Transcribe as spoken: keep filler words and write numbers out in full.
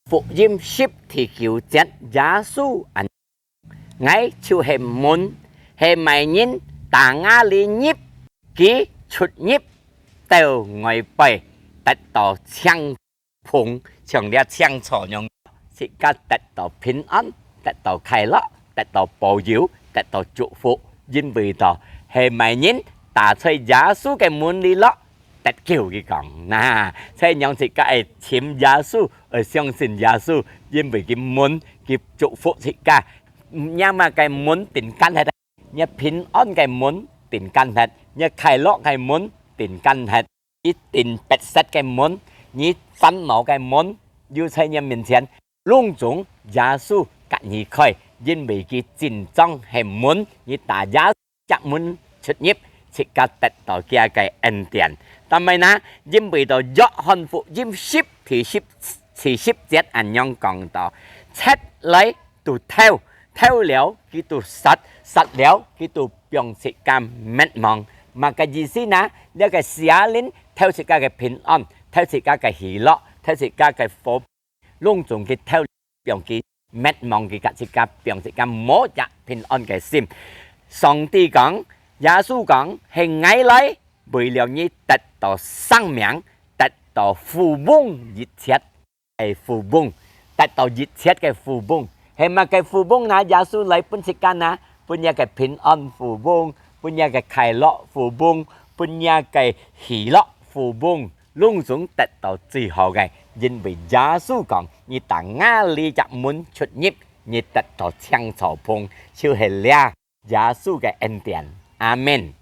福音十第九節，耶穌恁：「𠊎就係門，係麼人打𠊎裡入，佢出入到外背，得到淨 蓬，像這淨草樣，自家得到平安，得到快樂，得到保佑，得到祝福，因為到係麼人踏在耶穌个門裡落，得救。」佢講，那，所以讓自家愛尋耶穌，愛相信耶穌，因為佢門，佢祝福自家。若麼个門定關忒，若平安个門定關忒，若快樂个門定關忒。 一定白色个門，你煩惱个門，又在你面前，攏總耶穌甲你開，因為佢真正係門，你打耶穌隻門出入，自家得到佢个恩典。但係呢，因為到約翰福音十第十第十節恁樣講到，賊來 就偷，偷了佢就殺，殺了佢就放自家滅亡。麼个意思呢？這个邪靈偷自家个平安，偷自家个喜樂，偷自家个福，攏總佢偷，放佢滅亡，佢甲自家，放自家無隻平安个心。上帝講，耶穌講，係𠊎來，為了你得到生命，得到富翁一切。 个富翁，得到一切个富翁。係麼个富翁呢？耶穌來分自家呢？分若个平安富翁，分若个快樂富翁，分若个喜樂富翁，攏總得到最好个。因為耶穌講，你打𠊎這隻門出入，你得到青草棚，就係這耶穌个恩典。阿門。